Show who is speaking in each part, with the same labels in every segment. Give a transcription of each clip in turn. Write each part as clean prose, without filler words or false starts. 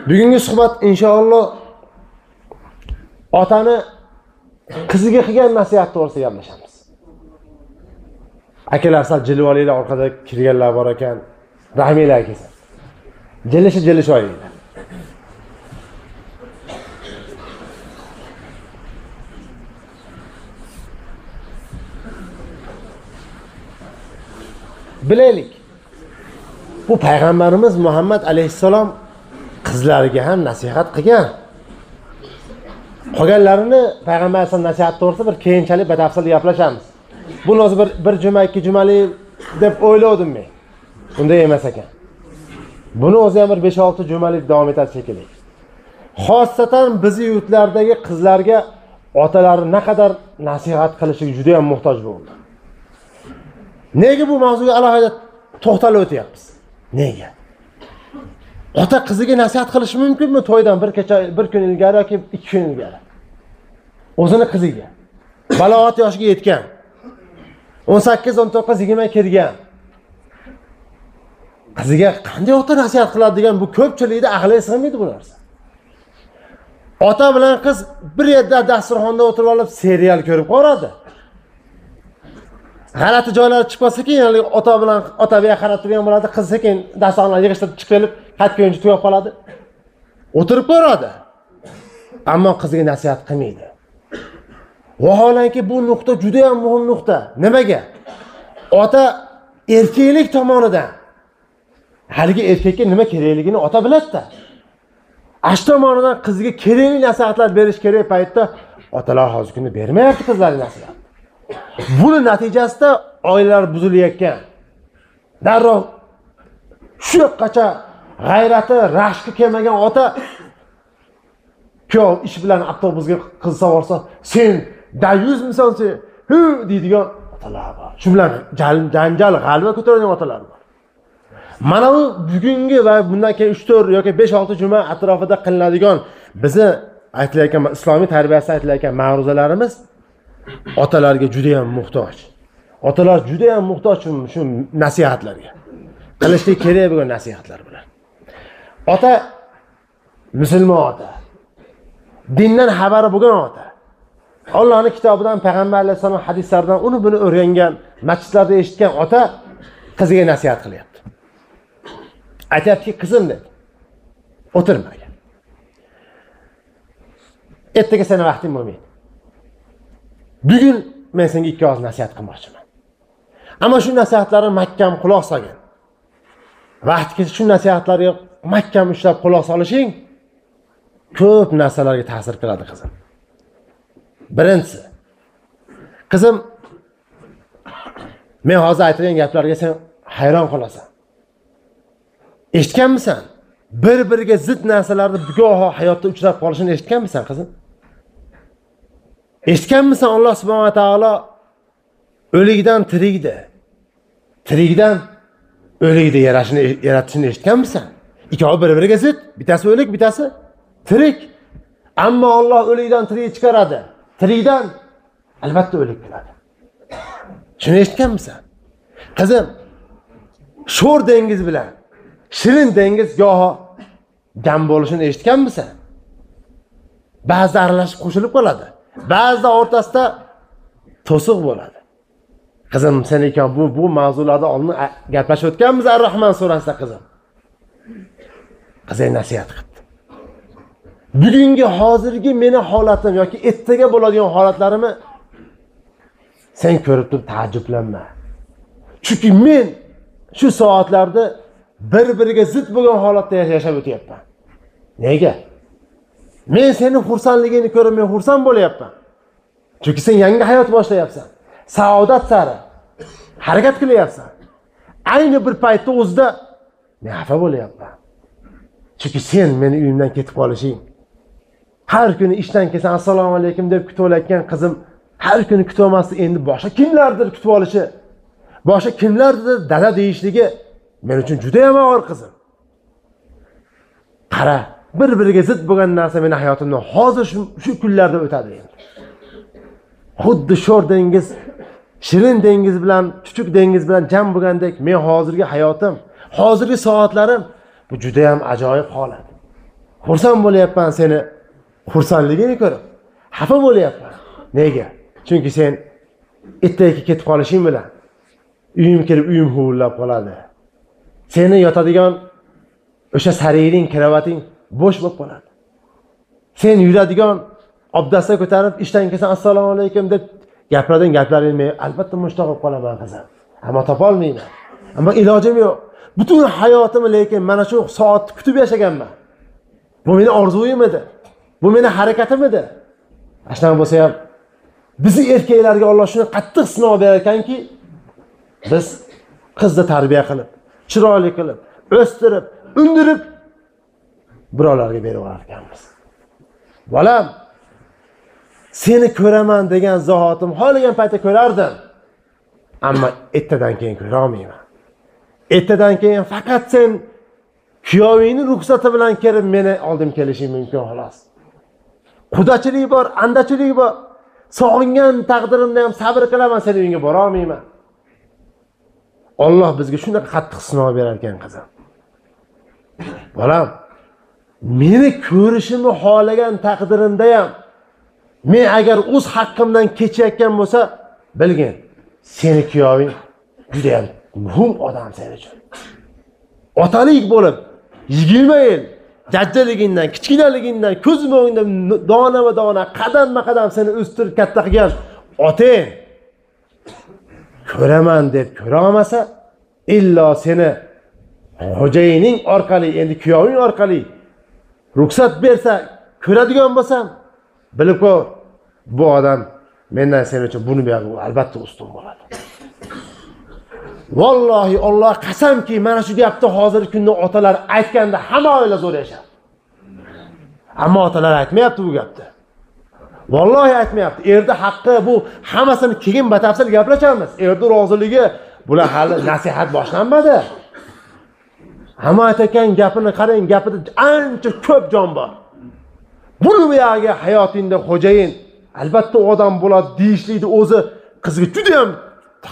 Speaker 1: Bugungi suhbat inshaalloh otani qiziga qilgan nasihat to'g'risida gaplashamiz. Akalar sal jilib olinglar, orqada kirganlar bor ekan, rahminglar kelsin. Jilishi jilish olinglar. Bilaylik. Bu payg'ambarimiz Muhammad alayhissalom qizlariga ham nasihat qilgan. Qolganlarini payg'ambar alayhissalom nasihat to'g'risida bir keyinchalik batafsil gaplashamiz. Buni o'zi bir juma, ikki jumalik deb o'ylovdim men. Unday emas ekan. Buni o'zi ham bir 5-6 jumalik davom etadi shekilli. Xosatan bizi yurtlardagi qizlarga otalari naqadar nasihat qilishiga juda ham muhtoj bo'ldi. Nega bu mavzuga alohida to'xtalib o'tyapmiz? Nega? Ota qiziga nasihat qilishi mumkinmi to'ydan bir kecha, bir kun ilgari yoki 2 kun ilgari? O'zini qiziga. Balog'at yoshiga yetgan. 18, 19, 20 kirgan. Qiziga qanday ota nasihat qiladi degan bu ko'pchilikda aqliga sig'maydi bu narsa. Ota bilan qiz bir yerda dasturxonda o'tirib olib serial ko'rib qoladi. G'alati joylari chiqib qolsa keyin haligi ota bilan ota bu yoqqa qarab turgan bo'ladi, qiz sekin dasturxonni yig'ishtirib chiqib kelib, qaytguncha tugab qoladi. O'tirib ko'radi. Ammo qiziga nasihat qilmaydi. Vaholanki bu nuqta juda ham muhim nuqta. Nimaga? Ota erkaklik tomonidan haligi erkakka nima kerakligini ota biladi-da. Ash tomonidan qizga kerakli nasihatlar berish kerak paytda otalar hozirgi kunda bermayapti qizlarga nasihat. Buni natijasida oilalar buzilayotgan. Darrov shu yoqqacha g'ayrati, rashki kelmagan ota kuyov ish bilan avtobusga qiz savorsa, sen dayuzmisan sen, hu deydigan otalar bor. Shu bilan janjal, g'alva ko'taradigan otalar bor. Mana bu bugungi va bundan keyin 3-4 yoki 5-6 juma atrofida qilinadigan bizni aytilayotgan islomiy tarbiyasi aytilayotgan ma'ruzalarimiz otalarga juda ham muhtoj. Otalar juda ham muhtoj shu nasihatlarga. Qilishlik kerak bo'lgan nasihatlar bular. Ota musulmon ota. Dindan xabari bo'lgan ota. Allohning kitobidan, payg'ambar alayhissalom hadislaridan uni buni o'rgangan, masjidlarda eshitgan ota qiziga nasihat qilyapti. Aytyaptiki, qizim dedi. O'tirma. Ertaga seni vaqting bo'lmaydi. Bugun men senga ikki og'iz nasihat qilmoqchiman. Ammo shu nasihatlarni mahkam quloq solgin. Vaqti kelsa shu nasihatlarga mahkam ushlab quloq solishing ko'p narsalarga ta'sir qiladi qizim. Birinchisi, qizim, men hozir aytgan gaplarga sen hayron qolasan. Eshitganmisan? Bir-biriga zid narsalarni goho hayotda uchrab qolishini eshitganmisan qizim? Eshitganmisan Alloh subhanahu va taolo o'likdan tirikdi, tirikdan o'likni yaratishini eshitganmisan? Ikkovi bir-biriga zid, bittasi o'lik, bittasi tirik. Ammo Alloh o'likdan tirik chiqaradi, tirikdan albatta o'lik qiladi. Shuni eshitganmisan? Qizim, sho'r dengiz bilan shirin dengiz goho jam bo'lishini eshitganmisan? Ba'zida aralashib qo'shilib qoladi. Ba'zida o'rtasida to'siq bo'ladi. Qizim, sen ekan bu mavzularda oldin gaplashib o'tganmiz Ar-Rahman surasida qizim. Qizga nasihat qildi. Bugungi hozirgi meni holatim yoki ertaga bo'ladigan holatlarimni sen ko'rib turib taajjublanma. Chunki men shu soatlarda bir-biriga zid bo'lgan holatda yashab o'tyapman. Nega? Men seni xursandligingni ko'rib men xursand bo'lyapman. Chunki sen yangi hayot boshlayapsan. Saodat sari harakat qilyapsan. Ayni bir paytda o'zida men xafa bo'lyapman. Chunki sen meni uyimdan ketib qolishing, har kuni ishdan kelsam assalomu alaykum deb kutib olayotgan qizim har kuni kutib olmasdi, endi boshqa kimlardir kutib olishi, boshqa kimlardir dada deyishligi men uchun juda ham og'ir qizim. Qara, bir-biriga zid bo'lgan narsa meni hayotimdan hozir shu kunlarda o'tadi endi. Xuddi sho'r dengiz, shirin dengiz bilan, chuchuk dengiz bilan jam bo'lgandek men hozirgi hayotim, hozirgi soatlarim Bu juda ham ajoyib holat. Xursand bo'lyapman seni xursandligingni ko'rib. Xafa bo'lyapman. Nega? Chunki sen ertaga ketib qolishing bilan uyim kelib uyim huvillab qoladi. Seni yotadigan o'sha sariring, kravating bo'sh bo'lib qoladi. Sen yuradigan obdasta ko'tarib ishdan kelsan assalomu alaykum deb gapiradigan gaplaringni men albatta mushtoq bo'lib qolaman qizim. Ammo topa olmayman. Ammo ilojim yo'q. Butun hayotimni lekin mana shu soatni kutib yashaganman. Bu meni orzuyim edi. Bu meni harakatim edi. Shunaqa bo'lsa ham bizni erkaklarga Alloh shuni qattiq sinov berar ekanki, biz qizni tarbiya qilib, chiroyli qilib, o'stirib, undirib birovlarga berib yuborar ekanmiz. Bolam, seni ko'raman degan zahotim xohlagan paytda ko'rardim. Ammo ertadan keyin ko'ra olmayman. Ertadan keyin faqat sen kuyovingni ruxsati bilan kelib meni oldim kelishing mumkin xolos. Qudachilik bor, andachilik bor. Sog'ingan taqdirimda ham sabr qilaman, seni uyingga bora olmayman. Alloh bizga shunaqa qattiq sinov berar ekan qizim. Bolam, meni ko'rishimni xohlagan taqdirimda ham men agar o'z haqqimdan kechayotgan bo'lsa, bilgin, seni kuyoving juda ham muhim odam sen uchun. Otalik bo'lib 20 yil jajjaligingdan, kichkinaligingdan ko'zim o'ngida donama-dona, qadamma-qadam seni o'stirib katta qilgan otang ko'raman deb ko'ra olmasa, illo seni xo'jayining orqali, endi kuyoving orqali ruxsat bersa, ko'radigan bo'lsam, bilib qo'y, bu odam mendan sen uchun buni buyog'i albatta ustun bo'ladi. Vallohi Alloh qasamki, mana shu gapni hozirgi kunda otalar aytganda hamma oila zo'r yashar. Ammo otalar aytmayapti bu gapni. Vallohi aytmayapti. Erda haqqi bu hammasini keyin batafsil gaplashamiz. Erda roziligi bular hali nasihat boshlanmadi. Hamma aytgan gapini qarang, gapida ancha ko'p jon bor. Buni buyog'iga hayotingda xo'jayin albatta odam bo'ladi deyishlikni o'zi qizga juda ham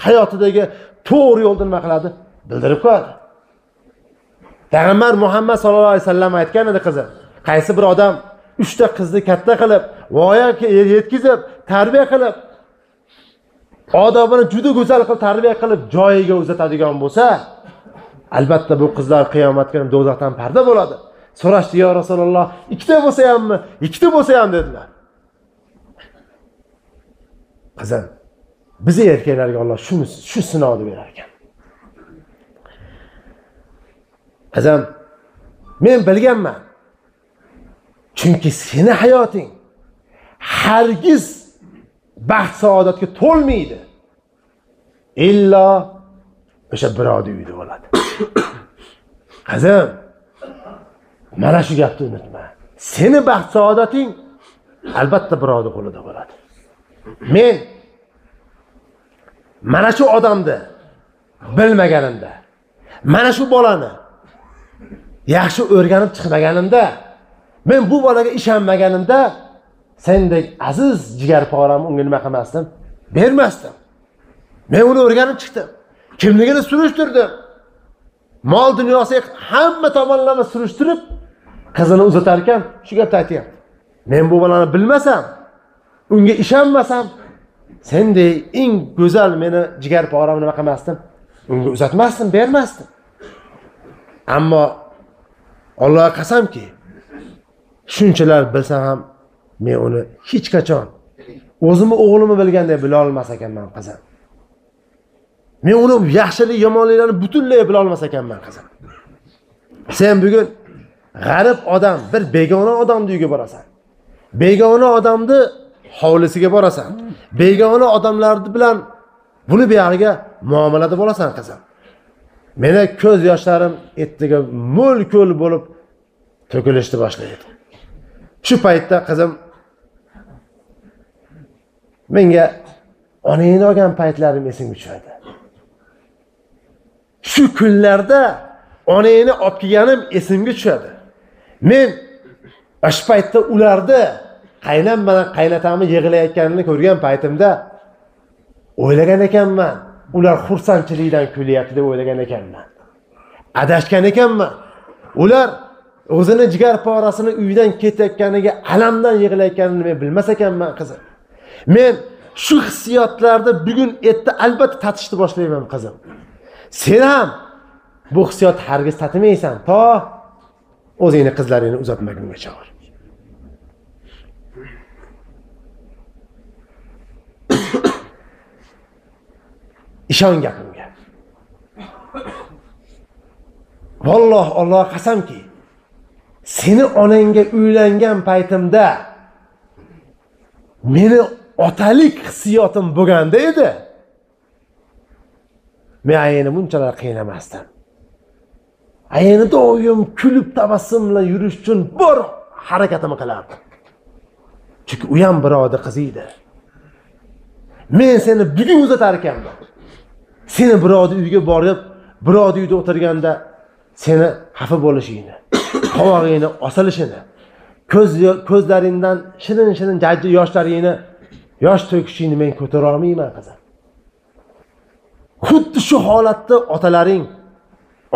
Speaker 1: hayotidagi to'g'ri yo'lni nima qiladi? Bildirib qo'yadi. Payg'ambar Muhammad sallallohu alayhi vasallam aytgan edi qizim, qaysi bir odam 3 ta qizni katta qilib, voyaga yetkazib, tarbiya qilib, odobini juda go'zal qilib tarbiya qilib joyiga uzatadigan bo'lsa, albatta bu qizlar qiyomat kuni do'zaxdan parda bo'ladi. So'rashdi, "Ya Rasululloh, ikkita bo'lsa hammi? Ikkita bo'lsa ham" dedilar. Qizim, bizni erkaklarga Alloh shu sinovni berar ekan. Qizim, men bilganman. Chunki seni hayoting hargiz baxt saodatga to'lmaydi. Illo o'sha birovning uyida bo'ladi. Qizim, mana shu gapni unutma. Seni baxt saodating albatta birovning qo'lida bo'ladi. Men mana shu odamni bilmaganimda, mana shu bolani yaxshi o'rganib chiqmaganimda, men bu bolaga ishonmaganimda, sendek aziz jigarporamni unga nima qilmasdim? Bermasdim. Men uni o'rganib chiqdim. Kimligini surishtirdim. Mol dunyosi hamma tomonlama surishtirib, qizini uzatar ekan shu gapni aytyapti. Men bu bolani bilmasam, unga ishonmasam, sendek eng go'zal meni jigarporamni nima qilmasdim? Unga uzatmasdim, bermasdim. Ammo Allohga qasamki, shunchalar bilsam ham men uni hech qachon o'zimni o'g'limni bilganday bila olmas ekanman qizim. Men uni yaxshilik, yomonliklarni butunlay bila olmas ekanman qizim. Sen bugun g'arib odam, bir begona odamning uyiga borasan. Begona odamni hovlisiga borasan. Begona odamlar bilan buni buyog'iga muomalada bo'lasan qizim. Meni ko'z yoshlarim ertaga mo'l ko'l bo'lib to'kilishni boshlaydi. Shu paytda qizim menga onangni olgan paytlarim esimga tushadi. Shu kunlarda onangni olib kelganim esimga tushadi. Men o'sha paytda ularni qaynam bilan qaynatamni yig'layotganini ko'rgan paytimda o'ylagan ekanman, ular xursandchilikdan kulyapti deb o'ylagan ekanman. Adashgan ekanman. Ular o'zini jigar porasini uydan ketayotganiga alamdan yig'layotganini men bilmas ekanman qizim. Men shu hissiyotlarni bugun erta albatta tatishni boshlayman qizim. Sen ham bu hissiyot hargiz tatimaysan to o'zingni qizlaringni uzatmagungacha. Ishon gapimga. Valloh Alloh qasamki, seni onangga uylangan paytimda meni otalik hissiyotim bo'lganda edi, men ayni bunchalar qiynamasdim. Ayni doim kulib tabassum bilan yurish uchun bor harakatimni qilardim. Chunki u ham birodar qizi edi. Men seni bugun uzatar ekanman. Seni birodar uyga borib, birodar uyda o'tirganda seni xafa bo'lishingni, qovog'ingni osilishini, ko'zlaringdan shirin-shirin jajji yoshlaringni, yosh to'kishingni men ko'tara olmayman qizim. Xuddi shu holatda otalaring,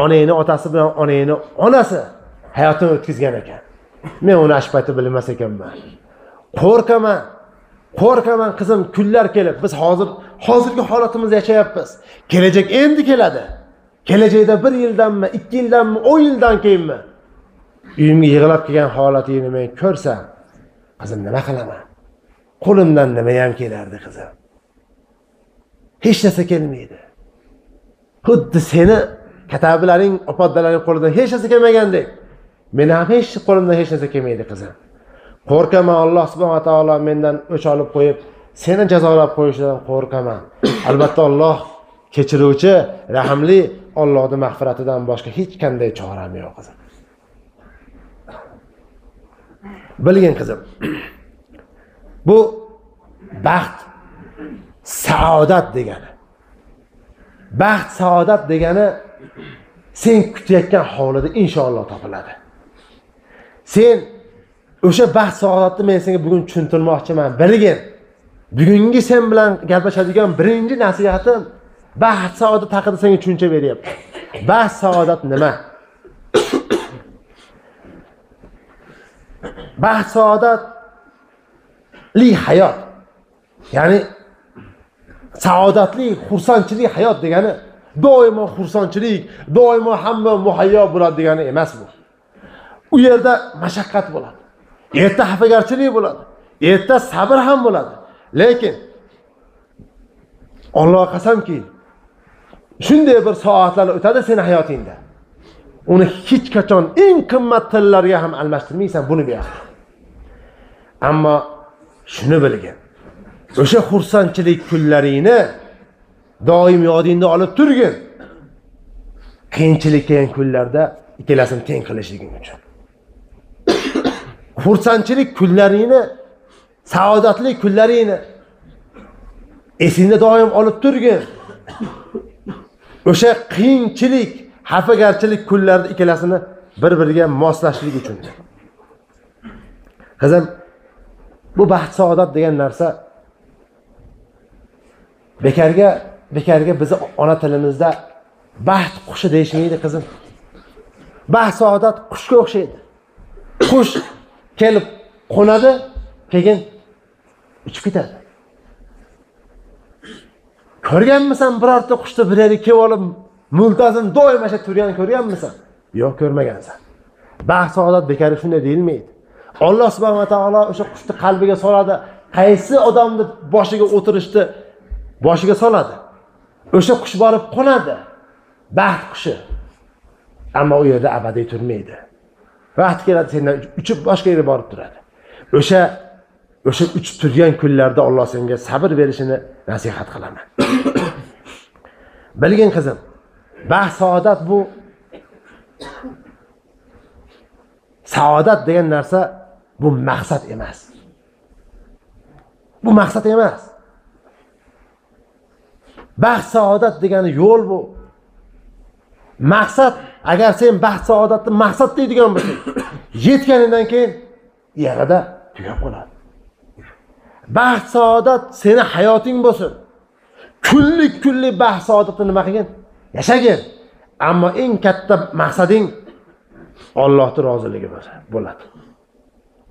Speaker 1: onangni otasi bilan onangni onasi hayotini o'tkazgan ekan. Men uni shu paytda bilmas ekanman. Qo'rqaman, qo'rqaman qizim, kunlar kelib biz hozirgi holatimizda yashayapmiz. Kelajak endi keladi. Kelajakda 1 yildanmi, 2 yildanmi, 10 yildan keyinmi uyimga yig'lab kelgan holatingni men ko'rsam, qizim nima qilaman? Qo'limdan nima ham kelardi qizim? Hech narsa kelmaydi. Xuddi seni katabilaring, opa-dalaring qo'lidan hech narsa kelmagandek, meni ham hech qo'limdan hech narsa kelmaydi qizim. Qo'rqaman, Alloh subhanahu va taolo mendan o'ch olib qo'yib, seni jazolab qo'yishidan qo'rqaman. Albatta Alloh kechiruvchi, rahimli, Allohning mag'firatidan boshqa hech qanday choram yo'q qizim. Bilgin qizim, bu baxt saodat degani. Baxt saodat degani sen kutayotgan hovlida inshaalloh topiladi. Sen o'sha baxt saodatni men senga bugun tushuntirmoqchiman. Bilgin, bugungi sen bilan gaplashadigan birinchi nasihatim baxt saodat haqida senga tushuncha beryapti. Baxt saodat nima? Baxt saodatli hayot, ya'ni saodatli, xursandchilik hayot degani doimo xursandchilik, doimo hamma muhayyo bo'ladi degani emas bu. U yerda mashaqqat bo'ladi, erta xafagarchilik bo'ladi, erta sabr ham bo'ladi. Lekin Alloh qasamki, shunday bir soatlar o'tadi seni hayotingda. Uni hech qachon eng qimmat tillarga ham almashtirmaysan buni bu yoqda. Ammo shuni bilgin, o'sha xursandchilik kunlaringni doim yodingda olib turgin. Qiyinchilik kelgan kunlarda ikkalasini teng qilishliging uchun. Xursandchilik kunlaringni, saodatli kunlaringni esingda doim olib turgin. O'sha qiyinchilik, xafagarchilik kunlarda ikkalasini bir-biriga moslashlik uchun. Qizim, bu baxt saodat degan narsa bekarga bizni ona tilimizda baxt qushi deyishmaydi qizim. Baxt saodat qushga o'xshaydi. Qush kelib qo'nadi, keyin uchib ketadi. Ko'rganmisan birorta qushni bir yerga kelib olib multazim doim o'sha turganini ko'rganmisan? Yo'q, ko'rmagansan. Baxt saodat bekarga shunday deyilmaydi. Alloh subhanahu va taolo o'sha qushni qalbiga soladi, qaysi odamni boshiga o'tirishni boshiga soladi. O'sha qush borib qo'nadi. Baxt qushi. Ammo u yerda abadiy turmaydi. Vaqt keladi, sendan uchib boshqa yerga borib turadi. O'sha uchib turgan kunlarda Alloh senga sabr berishini nasihat qilaman. Bilgin qizim, baxt saodat bu saodat degan narsa bu maqsad emas. Bu maqsad emas. Baxt saodat degani yo'l bu. Maqsad, agar sen baxt saodatni maqsad deydigan bo'lsang, yetganidan keyin yarada tugab qoladi. Baxt saodat seni hayoting bo'lsin. Kunlik baxt saodatni nima qilgin? Yashagin. Ammo eng katta maqsading Allohning roziligi bo'ladi.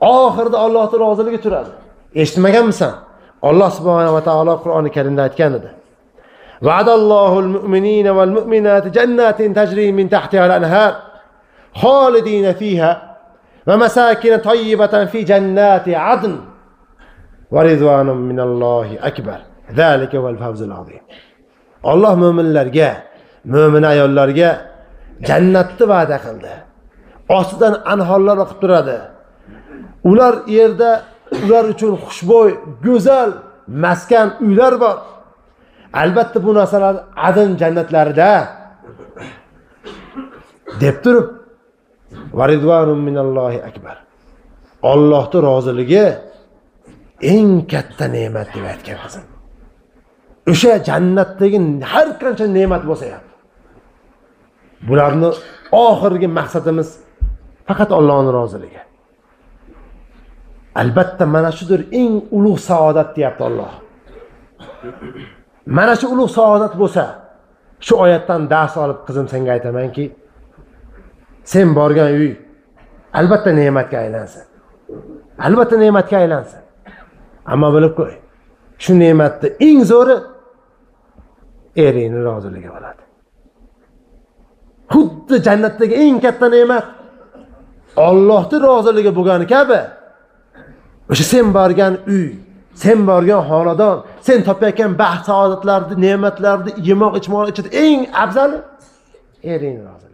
Speaker 1: Oxirida Allohning roziligi turadi. Eshitmaganmisan? Alloh subhanahu va taolo Qur'oni Karimda aytgan edi. Va'adallohul mu'minina val mu'minati jannatin tajri min tahtiha al-anhar xolidina fiha va masakin tayyibatan fi jannati adn va rizvanun minallohi akbar. Zalika val fawzul azim. Alloh mo'minlarga, mo'min ayollarga jannatni va'da qildi. Ostidan anhorlar oqib turadi. Ular yerda ular uchun xushbo'y, go'zal maskan uylar bor. Albatta bu narsalar Adn jannatlarida deb turib, va rizvanun minallohi akbar. Allohning roziligi eng katta ne'mat deb aytgan qizim. O'sha jannatdagi har qancha ne'mat bo'lsa ham bularni oxirgi maqsadimiz faqat Allohning roziligi. Albatta mana shudir eng ulug' saodat deyapti Alloh. Mana shu ulug' saodat bo'lsa, shu oyatdan dars olib qizim senga aytamanki, sen borgan uy albatta ne'matga aylansin. Albatta ne'matga aylansin. Ammo bilib qo'y, shu ne'matni eng zo'ri eringning roziligi bo'ladi. Xuddi jannatdagi eng katta ne'mat Allohning roziligi bo'lgani kabi, o'sha sen borgan uy, sen borgan xonadon, sen topayotgan baxt saodatlarni, ne'matlarni, yemoq ichmoq ichida eng afzali eringning roziligi.